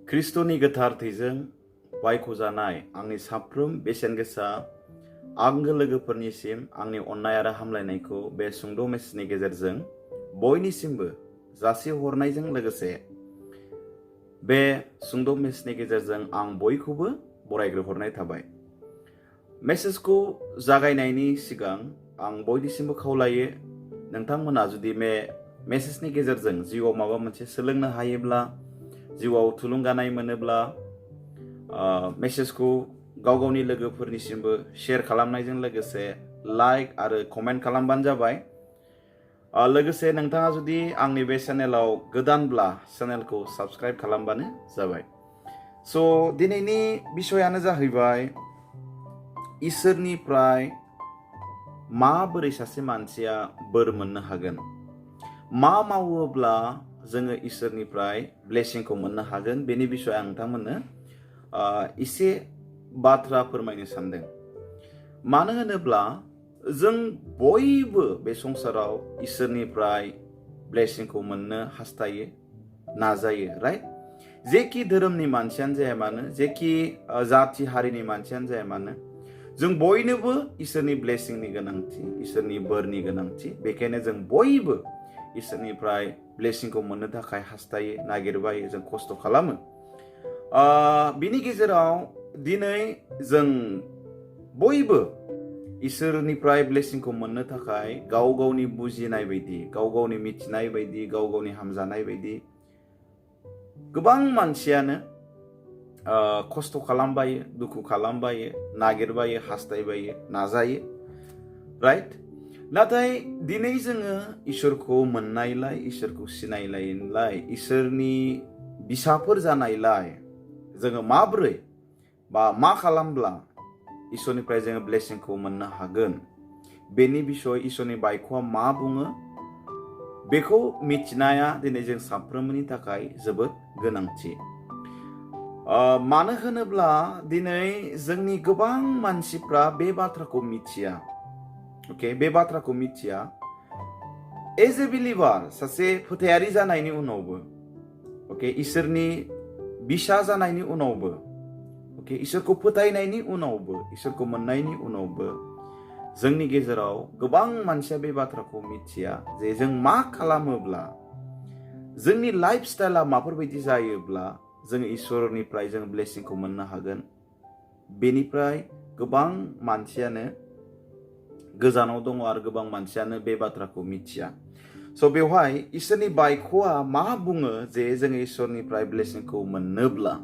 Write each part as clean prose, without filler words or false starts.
ख्रिस्ट'नि गोथार थैजों बायख'जानाय आंनि साफ्रोम बेसेन गोसा आंगो लोगोफोरनिसिम आंनि अननाय आरो हामलायनायखौ बे सुंद' मेसेजनि गेजेरजों बयनिसिमबो जासिहरनायजों लोगोसे बे सुंद' मेसेजनि गेजेरजों आं बयखौबो बरायग्रोहरनाय थाबाय। मेसेजखौ जागायनायनि सिगां आं बयनिसिमबो खावलायो, नोंथांमोना जुदि बे मेसेजनि गेजेरजों जिउआव माबा मोनसे सोलोंनो हायोब्ला, जिउआव थुलुंगानाय मोनोब्ला मेसेजखौ गाव गावनि लोगोफोरनिसिमबो शेयार खालामनायजों लोगोसे लाइक आरो कमेन्ट खालामबानो जाबाय। लोगोसे नोंथाङा जुदि आंनि बे चेनेलाव गोदानब्ला चेनेलखौ साबस्क्राइब खालामबानो जाबाय। स' दिनैनि बिसयानो जाहैबाय इसोरनिफ्राय माबोरै सासे मानसिया बोर मोननो हागोन, मा मावोब्ला जोङो इसोरनिफ्राय ब्लेसिंखौ मोननो हागोन, बेनि बिसय आं नोंथांमोननो एसे बाथ्रा फोरमायनो सानदों। मानो होनोब्ला जों बयबो बे संसाराव इसोरनिफ्राय ब्लेसिंखौ मोननो हास्थायो, नाजायो, राइट? जेखि धोरोमनि मानसियानो जाया मानो, जेखि जाथि हारिनि मानसियानो जाया मानो, जों बयनोबो इसोरनि ब्लेसिंनि गोनांथि, इसोरनि बोरनि गोनांथि। बेखायनो जों बयबो इसोरनिफ्राय ब्लेसिंखौ मोननो थाखाय हास्थायो, नागिरबायो, जों खस्थ' खालामो। बिनि गेजेराव दिनै जों बयबो इसोरनिफ्राय ब्लेसिंखौ मोननो थाखाय गाव गावनि बुजिनाय बायदि, गाव गावनि मिथिनाय बायदि, गाव गावनि हामजानाय बायदि गोबां मानसियानो खस्थ' खालामबायो, दुखु खालामबायो, नागिरबायो, हास्थायबायो, नाजायो, राइट? नाथाय दिनै जोङो इसोरखौ मोननायलाय, इसोरखौ सिनायलायलाय, इसोरनि बिसाफोर जानायलाय जोङो माब्रै बा मा खालामब्ला इसोरनिफ्राय जोङो ब्लेसिंखौ मोननो हागोन, बेनि बिसय इसोरनि बायख'आ मा बुङो, बेखौ मिथिनाया दिनै जों साफ्रोमनि थाखाय जोबोद गोनांथि। मानो होनोब्ला दिनै जोंनि गोबां मानसिफ्रा बे बाथ्राखौ मिथिया। अके, बे बाथ्राखौ मिथिया। एज ए बिलिभार, सासे फोथायारि जानायनि उनावबो, अके, इसोरनि बिसा जानायनि उनावबो, अके, इसोरखौ फोथायनायनि उनावबो, इसोरखौ मोननायनि उनावबो जोंनि गेजेराव गोबां मानसिया बे बाथ्राखौ मिथिया जे जों मा खालामोब्ला, जोंनि लाइफ स्टाइला माफोरबायदि जायोब्ला जों इसोरनिफ्राय जों ब्लेसिंखौ मोननो हागोन। बेनिफ्राय गोबां मानसियानो गोजानाव दङ आरो गोबां मानसियानो बे बाथ्राखौ मिथिया। स' बेवहाय इसोरनि बायख'आ मा बुङो जे जोङो इसोरनिफ्राय ब्लेसिंखौ मोननोब्ला,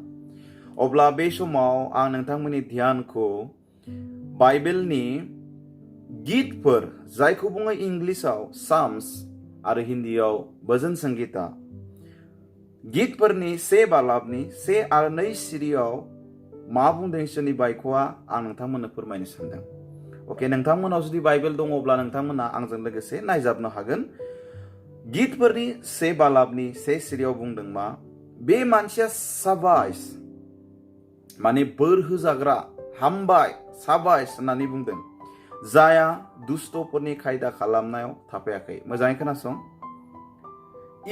अब्ला बे समाव आं नोंथांमोननि ध्यानखौ बाइबेलनि गितफोर, जायखौ बुङो इंलिसाव साम्स आरो हिन्दीयाव भजन संगीता, गितफोरनि 1 बालाबनि 1 आरो 2 सिरियाव मा बुंदों इसोरनि बायख'आ, आं नोंथांमोननो फोरमायनो सानदों। अके, नोंथांमोनाव जुदि बाइबेल दङब्ला नोंथांमोना आंजों लोगोसे नायजाबनो हागोन। गितफोरनि 1 बालाबनि 1 सिरियाव बुंदों मा, बे मानसिया साबायस, माने बोर होजाग्रा, हामबाय, साबायस होननानै बुंदों, जाया दुष्टफोरनि खायदा खालामनायाव थाफायाखै। मोजाङै खोनासं।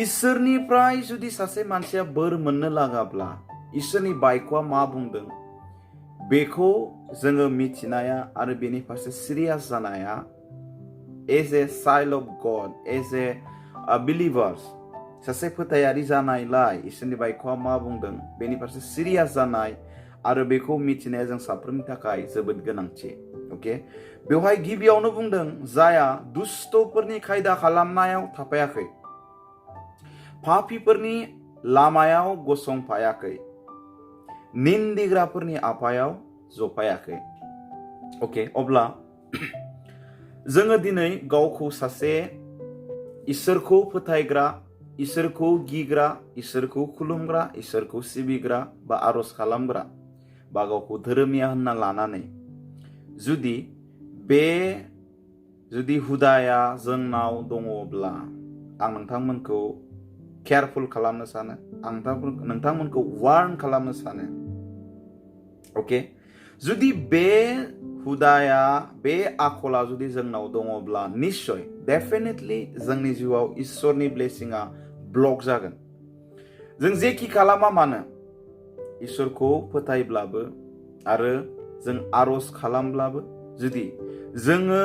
इसोरनिफ्राय जुदि सासे मानसिया बोर मोननो लागाब्ला इसोरनि बायख'आ मा बुंदों बेखौ जोङो मिथिनाया आरो बेनि फारसे सिरियास जानाया as a child of God, as a believers, सासे फोथायारि जानायलाय इसोरनि बायख'आ मा बुंदों बेनि फारसे सिरियास जानाय आरो बेखौ मिथिनाया जों साफ्रोमनि थाखाय जोबोद गोनांथि। अके, बेवहाय गिबियावनो बुंदों, जाया दुष्टफोरनि खायदा खालामनायाव थाफायाखै, पापिफोरनि लामायाव गसंफायाखै, निन्दिग्राफोरनि आफायाव जफायाखै। अके, अब्ला जोङो दिनै गावखौ सासे इसोरखौ फोथायग्रा, इसोरखौ गिग्रा, इसोरखौ खुलुमग्रा, इसोरखौ सिबिग्रा बा आर'ज खालामग्रा बा गावखौ धोरोमिया होनना लानानै जुदि हुदाया जोंनाव दङब्ला आं नोंथांमोनखौ केयारफुल खालामनो सानो, आं नोंथांमोनखौ वार्न खालामनो सानो। अके, जुदि बे हुदाया, बे आखला जुदि जोंनाव दङब्ला निश्चय डेफिनेटलि जोंनि जिउआव इसोरनि ब्लेसिंआ ब्लक जागोन। जों जेखि खालामा मानो, इसोरखौ फोथायब्लाबो आरो जों आरज खालामब्लाबो जोङो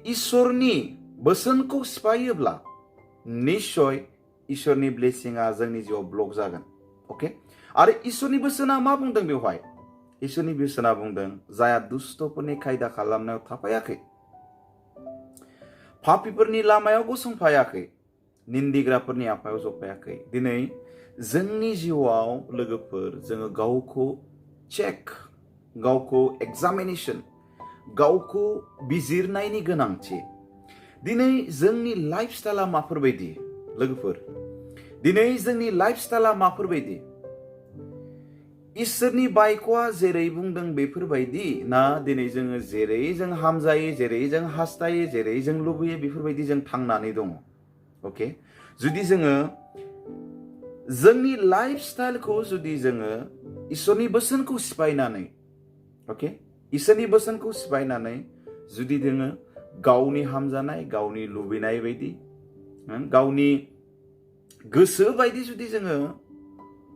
इसोरनि बोसोनखौ सिफायोब्ला निश्चय इसोरनि ब्लेसिंआ जोंनि जिउआव ब्लक जागोन। अके, आरो इसोरनि बोसोना मा बुंदों बेवहाय? इसोरनि बोसोना बुंदों जाया दुष्टफोरनि खायदा खालामनायाव थाफायाखै, पापीफोरनि लामायाव गसंफायाखै, निन्दिग्राफोरनि आफायाव जफायाखै। दिनै जोंनि जिउआव लोगोफोर जोङो गावखौ चेक, गावखौ एग्जामिनेशन, गावखौ बिजिरनायनि गोनांथि। दिनै जोंनि लाइफ स्टाइला माफोरबायदि लोगोफोर? दिनै जोंनि लाइफ स्टाइला माफोरबायदि? इसोरनि बाइकआ जेरै बुंदों बेफोरबायदि ना दिनै जोङो जेरै जों हामजायो, जेरै जों हास्थायो, जेरै जों लुबैयो बेफोरबायदि जों थांनानै दङ? अके, जुदि जोङो जोंनि लाइफ स्टाइलखौ जुदि जोङो इसोरनि बोसोनखौ सिफायनानै, अके, इसोरनि बोसोनखौ सिफायनानै जुदि जोङो गावनि हामजानाय, गावनि लुबैनाय बायदि, गावनि गोसो बायदि जुदि जोङो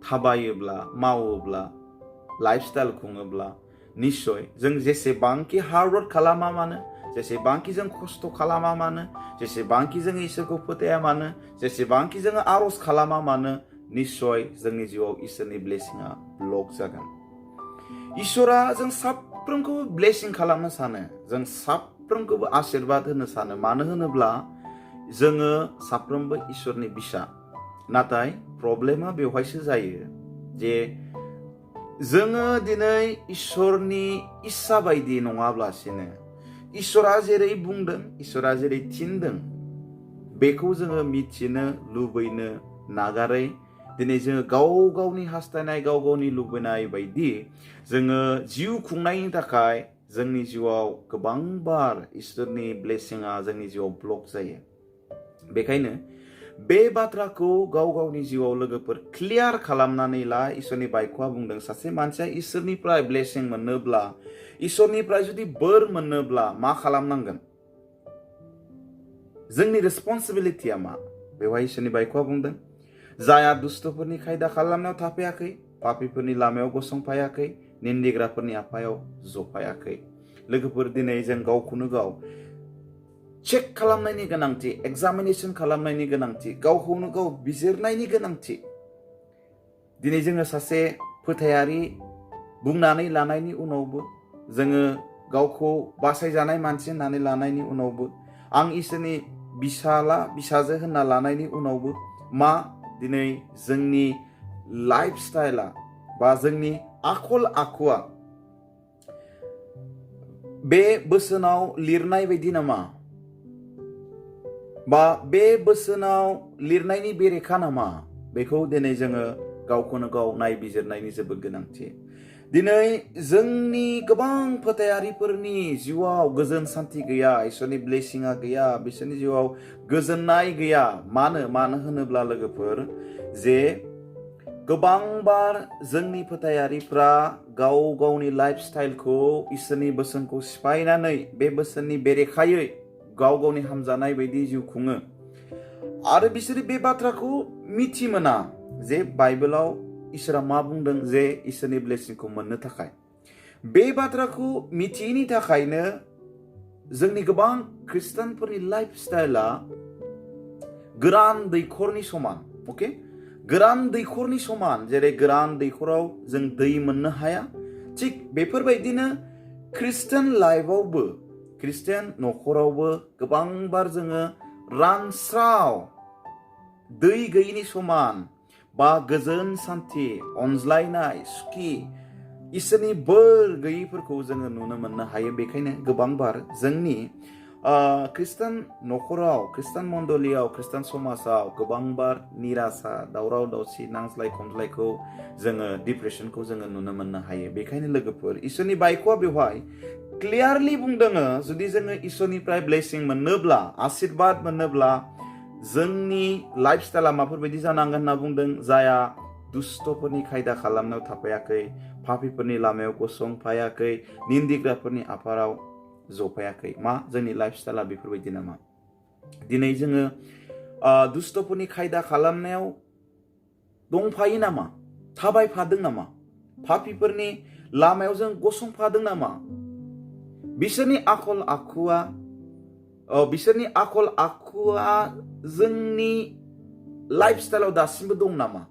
थाबायोब्ला, मावोब्ला, लाइफ स्टाइल खुङोब्ला निश्चय जों जेसेबांखि हार्डवर्क खालामा मानो, जेसेबांखि जों खस्थ' खालामा मानो, जेसेबांखि जों इसोरखौ फोथाया मानो, जेसेबांखि जोङो आरज खालामा मानो, निश्चय जोंनि जिउआव इसोरनि ब्लेसिंआ ब्लक जागोन। इसोरा जों साफ्रोमखौबो ब्लेसिं खालामनो सानो, जों साफ्रोमखौबो आशीर्बाद होनो सानो। मानो होनोब्ला जोङो साफ्रोमबो इसोरनि बिसा। नाथाय प्रब्लेमा बेवहायसो जायो जे जोङो दिनै इसोरनि इस्सा बायदि नङाब्लासिनो, इसोरा जेरै बुंदों, इसोरा जेरै थिनदों बेखौ जोङो मिथिनो लुबैनो नागारै दिनै जोङो गाव गावनि हास्थायनाय, गाव गावनि लुबैनाय बायदि जोङो जिउ खुंनायनि थाखाय जोंनि जिउआव गोबांबार इसोरनि ब्लेसिंआ जोंनि जिउआव ब्लक जायो। बेखायनो बे बाथ्राखौ गाव गावनि जिउआव लोगोफोर क्लियार खालामनानै ला। इसोरनि बाइकआ बुंदों सासे मानसिया इसोरनिफ्राय ब्लेसिं मोननोब्ला, इसोरनिफ्राय जुदि बोर मोननोब्ला मा खालामनांगोन? जोंनि रेसपन्सिबिलिटिया मा? बेवहाय इसोरनि बाइकआ बुंदों जाया दुष्टफोरनि खायदा खालामनायाव थाफायाखै, पापीफोरनि लामायाव गसंफायाखै, निन्दिग्राफोरनि आफायाव जफायाखै। लोगोफोर दिनै जों गावखौनो गाव चेक खालामनायनि गोनांथि, एग्जामिनेशन खालामनायनि गोनांथि, गावखौनो गाव बिजिरनायनि गोनांथि। दिनै जोङो सासे फोथायारि बुंनानै लानायनि उनावबो, जोङो गावखौ बासायजानाय मानसि होननानै लानायनि उनावबो, आं इसोरनि बिसाला बिसाजो होनना लानायनि उनावबो मा दिनै जोंनि लाइफ स्टाइला बा जोंनि आखल आखुआ बे बोसोनाव लिरनाय बायदि नामा? बा बे बोसोनाव लिरनायनि बेरेखा नामा? बेखौ दिनै जोङो गावखौनो गाव नायबिजिरनायनि जोबोद गोनांथि। दिनै जोंनि गोबां फोथायारिफोरनि जिउआव गोजोन सान्थि गैया, इसोरनि ब्लेसिंआ गैया, बिसोरनि जिउआव गोजोननाय गैया। मानो होनोब्ला लोगोफोर जे गोबांबार जोंनि फोथायारिफ्रा गाव गावनि लाइफ स्टाइलखौ इसोरनि बोसोनखौ सिफायनानै बे बोसोननि बेरेखायै गाव गावनि हामजानाय बायदि जिउ खुङो। आरो बिसोरो बे बाथ्राखौ मिथि मोना जे बाइबेलाव इसोरा मा बुंदों जे इसोरनि ब्लेसिंखौ मोननो थाखाय। बे बाथ्राखौ मिथियैनि थाखायनो जोंनि गोबां खृष्टानफोरनि लाइफ स्टाइला गोरान दैखरनि समान। अके, गोरान दैखरनि समान। जेरै गोरान दैखराव जों दै मोननो हाया, थिग बेफोरबायदिनो खृष्टान लाइफआवबो, खृष्टान न'खरावबो गोबांबार जोङो रानस्राव दै गैयिनि समान बा गोजोन सान्थि, अनज्लायनाय, सुखि, इसोरनि बोर गैयिफोरखौ जोङो नुनो मोननो हायो। बेखायनो गोबांबार जोंनि खृष्टान न'खराव, खृष्टान मण्डलियाव, खृष्टान समाजाव गोबांबार निरासा, दावराव दावसि, नांज्लाय खमज्लायखौ जोङो, डिप्रेसनखौ जोङो नुनो मोननो हायो। बेखायनो लोगोफोर इसोरनि बाइकआ बेवहाय क्लियारलि बुंदों जुदि जोङो इसोरनिफ्राय ब्लेसिं मोननोब्ला, आशीर्बाद मोननोब्ला जोंनि लाइफ स्टाइला माफोरबायदि जानांगोन होनना बुंदों? जाया दुष्टफोरनि खायदा खालामनायाव थाफायाखै, पापीफोरनि लामायाव गसंफायाखै, निन्दिग्राफोरनि आफाराव जफायाखै। मा जोंनि लाइफ स्टाइला बेफोरबायदि नामा? दिनै जोङो दुष्टफोरनि खायदा खालामनायाव दंफायो नामा? थाबायफादों नामा? पापीफोरनि लामायाव जों गसंफादों नामा? बिसोरनि आखल आखुआ जोंनि लाइफस्टाइलाव दासिमबो दं नामा?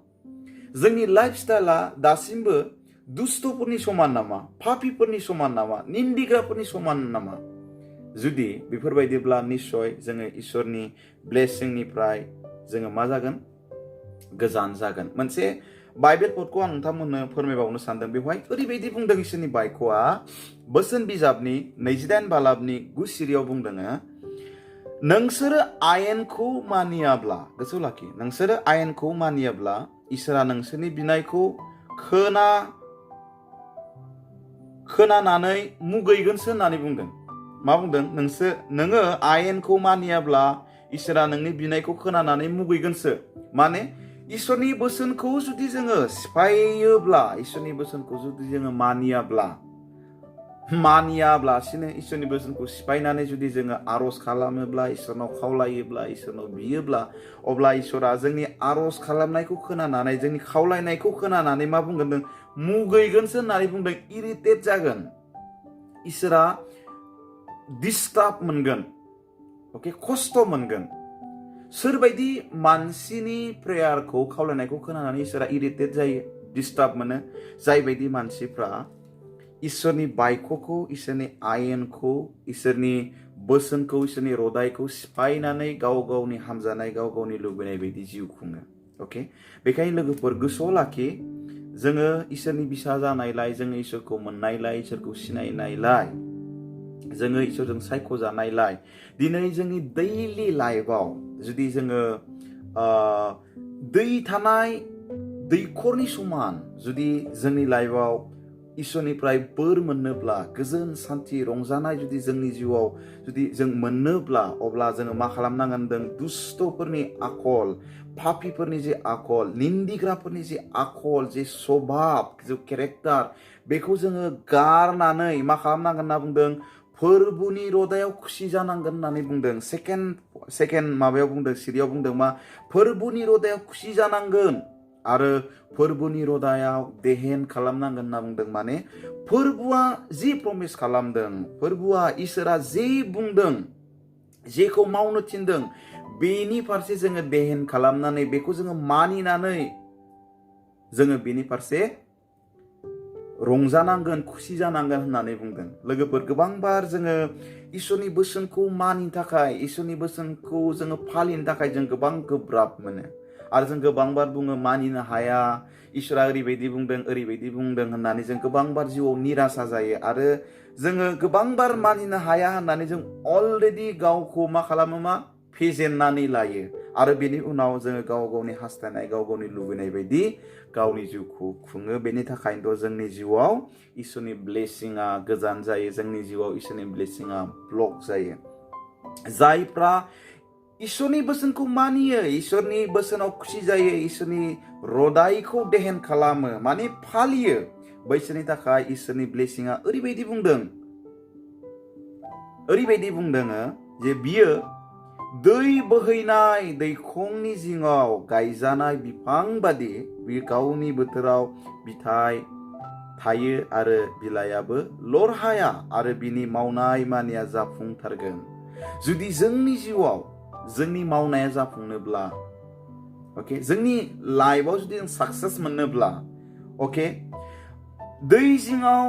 जोंनि लाइफस्टाइला दासिमबो दुस्थफोरनि समान नामा? पापीफोरनि समान नामा? निन्दिग्राफोरनि समान नामा? जुदि बेफोरबायदिब्ला निश्चय जोङो इसोरनि ब्लेसिंनिफ्राय जोङो मा जागोन? गोजान जागोन। मोनसे बाइबेल पदखौ आं नोंथांमोननो फोरमायबावनो सानदों। बेवहाय ओरैबायदि बुंदों इसोरनि बाइकआ बोसोन बिजाबनि 28 बालाबनि 9 सिरियाव बुंदों, नोंसोरो आयेनखौ मानियाब्ला, गोसोआव लाखि, नोंसोरो आयेनखौ मानियाब्ला इसोरा नोंसोरनि बिनायखौ खोनानानै मुगैगोनसो होननानै बुंदों। मा बुंदों? नोङो आयेनखौ मानियाब्ला इसोरा नोंनि बिनायखौ खोनानानै मुगैगोनसो। माने इसोरनि बोसोनखौ जुदि जोङो सिफायोब्ला, इसोरनि बोसोनखौ जुदि जोङो मानियाब्लासिनो इसोरनि बोसोनखौ सिफायनानै जुदि जोङो आर'ज खालामोब्ला, इसोरनाव खावलायोब्ला, इसोरनाव बियोब्ला, अब्ला इसोरा जोंनि आर'ज खालामनायखौ खोनानानै, जोंनि खावलायनायखौ खोनानानै मा बुंगोन? मुगैगोनसो होननानै बुंदों। इरिटेट जागोन। इसोरा डिस्टार्ब मोनगोन। खस्थ' मोनगोन। सोरबायदि मानसिनि प्रेयारखौ, खावलायनायखौ खोनानानै इसोरा इरिटेट जायो, डिस्टार्ब मोनो? जायबायदि मानसिफ्रा इसोरनि बाइकखौ, इसोरनि आयेनखौ, इसोरनि बोसोनखौ, इसोरनि रदायखौ सिफायनानै गाव गावनि हामजानाय, गाव गावनि लुबैनाय बायदि जिउ खुङो। बेखायनो लोगोफोर गोसोआव लाखि, जोङो इसोरनि बिसा जानायलाय, जोङो इसोरखौ मोननायलाय, इसोरखौ सिनायनायलाय, जोङो इसोरजों सायख'जानायलाय, दिनै जोंनि दैलि लाइफआव जुदि जोङो दै थानाय दैखरनि समान जुदि जोंनि लाइफआव इसोरनिफ्राय बोर मोननोब्ला, गोजोन सान्थि रंजानाय जुदि जोंनि जिउआव जुदि जों मोननोब्ला, अब्ला जोङो मा खालामनांगोन? दुस्थफोरनि आखल, पापीफोरनि जे आखल, निन्दिग्राफोरनि जे आखल, जे स्वभाब, जे केरेक्टार, बेखौ जोङो गारनानै मा खालामनांगोन होनना बुंदों? फोरबुनि रदायाव खुसि जानांगोन होननानै बुंदों। सेकेन्ड माबायाव बुंदों, सिरियाव बुंदों मा? फोरबुनि रदायाव खुसि जानांगोन आरो फोरबुनि रदायाव देहेन खालामनांगोन होनना बुंदों। माने फोरबुआ जि प्रमिस खालामदों, फोरबुआ इसोरा जे बुंदों, जेखौ मावनो थिनदों, बेनि फारसे जोङो देहेन खालामनानै, बेखौ जोङो मानिनानै जोङो बेनि फारसे रंजानांगोन, खुसि जानांगोन होननानै बुंदों। लोगोफोर, गोबांबार जोङो इसोरनि बोसोनखौ मानिनो थाखाय, इसोरनि बोसोनखौ जोङो फालिनो थाखाय जों गोबां गोब्राब मोनो। आरो जों गोबांबार बुङो मानिनो हाया, इसोरा ओरैबायदि बुंदों होननानै जों गोबांबार जिउआव निराशा जायो। आरो जोङो गोबांबार मानिनो हाया होननानै जों अलरेडि गावखौ मा खालामो? फेजेननानै लायो। आरो बेनि उनाव जोङो गाव गावनि हास्थायनाय, गाव गावनि लुबैनाय बायदि गावनि जिउखौ खुङो। बेनि थाखायनोथ' जोंनि जिउआव इसोरनि ब्लेसिंआ गोजान जायो, जोंनि जिउआव इसोरनि ब्लेसिंआ ब्लक जायो। जायफ्रा इसोरनि बोसोनखौ मानियो, इसोरनि बोसोनाव खुसि जायो, इसोरनि रदायखौ देहेन खालामो, माने फालियो, बैसोरनि थाखाय इसोरनि ब्लेसिंआ ओरैबायदि बुंदों जे बियो दै बोहैनाय दैखंनि जिङाव गायजानाय बिफां बादि बियो गावनि बोथोराव बिथाइ थायो आरो बिलाइयाबो लरहाया आरो बिनि मावनाय मानिया जाफुंथारगोन। जुदि जोंनि जिउआव जोंनि मावनाया जाफुंनोब्ला, जोंनि लाइफआव जुदि जों साक्सेस मोननोब्ला, दै जिङाव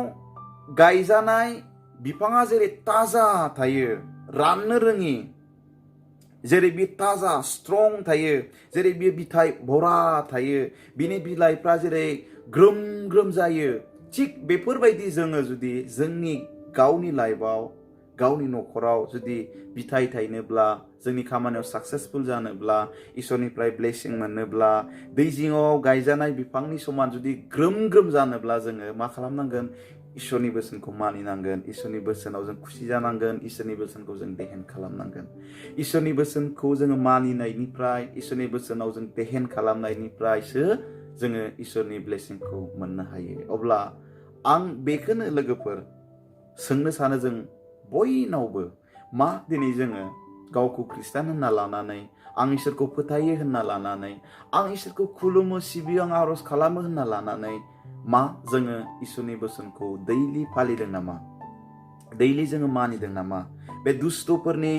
गायजानाय बिफाङा जेरै ताजा थायो, राननो रोङि, जेरै बे ताजा स्ट्रं थायो, जेरै बे बिथाइ भरा थायो, बिनि बिलाइफ्रा जेरै ग्रोम ग्रोम जायो, थिग बेफोरबायदि जोङो जुदि जोंनि गावनि लाइफआव, गावनि न'खराव जुदि बिथाइ थायनोब्ला, जोंनि खामानियाव साक्सेसफुल जानोब्ला, इसोरनिफ्राय ब्लेसिं मोननोब्ला, दै जिङाव गायजानाय बिफांनि समान जुदि ग्रोम ग्रोम जानोब्ला जोङो मा खालामनांगोन? इसोरनि बोसोनखौ मानिनांगोन, इसोरनि बोसोनाव जों खुसि जानांगोन, इसोरनि बोसोनखौ जों देहेन खालामनांगोन। इसोरनि बोसोनखौ जोङो मानिनायनिफ्राय, इसोरनि बोसोनाव जों देहेन खालामनायनिफ्रायसो जोङो इसोरनि ब्लेसिंखौ मोननो हायो। अब्ला आं बेखौनो लोगोफोर सोंनो सानो, जों बयनावबो मा दिनै जोङो गावखौ खृष्टान होनना लानानै आं इसोरखौ फोथायो होनना लानानै, आं इसोरखौ खुलुमो, सिबियो, आं आर'ज खालामो होनना लानानै मा जोङो इसोरनि बोसोनखौ दैलि फालिदों नामा? दैलि जोङो मानिदों नामा? बे दुस्थ'फोरनि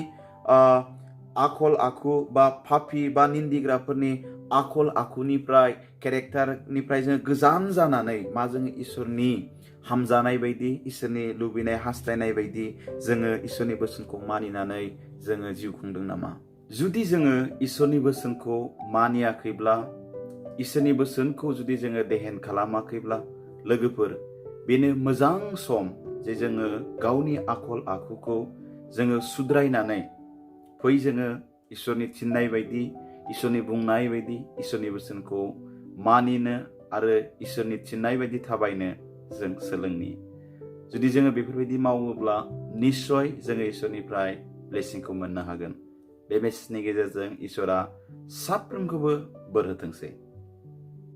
आखल आखु बा पापि बा निन्दिग्राफोरनि आखल आखुनिफ्राय, केरेक्टारनिफ्राय जोङो गोजान जानानै मा जोङो इसोरनि हामजानाय बायदि, इसोरनि लुबैनाय हास्थायनाय बायदि जोङो इसोरनि बोसोनखौ मानिनानै जोङो जिउ खुंदों नामा? जुदि जोङो इसोरनि बोसोनखौ मानियाखैब्ला, इसोरनि बोसोनखौ जुदि जोङो देहेन खालामाखैब्ला लोगोफोर, बेनो मोजां सम जे जोङो गावनि आखल आखुखौ जोङो सुद्रायनानै फै जोङो इसोरनि थिननाय बायदि, इसोरनि बुंनाय बायदि इसोरनि बोसोनखौ मानिनो आरो इसोरनि थिननाय बायदि थाबायनो जों सोलोंनि। जुदि जोङो बेफोरबायदि मावोब्ला निस्सय जोङो इसोरनिफ्राय ब्लेसिंखौ मोननो हागोन। बे मेसेजनि गेजेरजों इसोरा साफ्रोमखौबो बोर होथोंसै।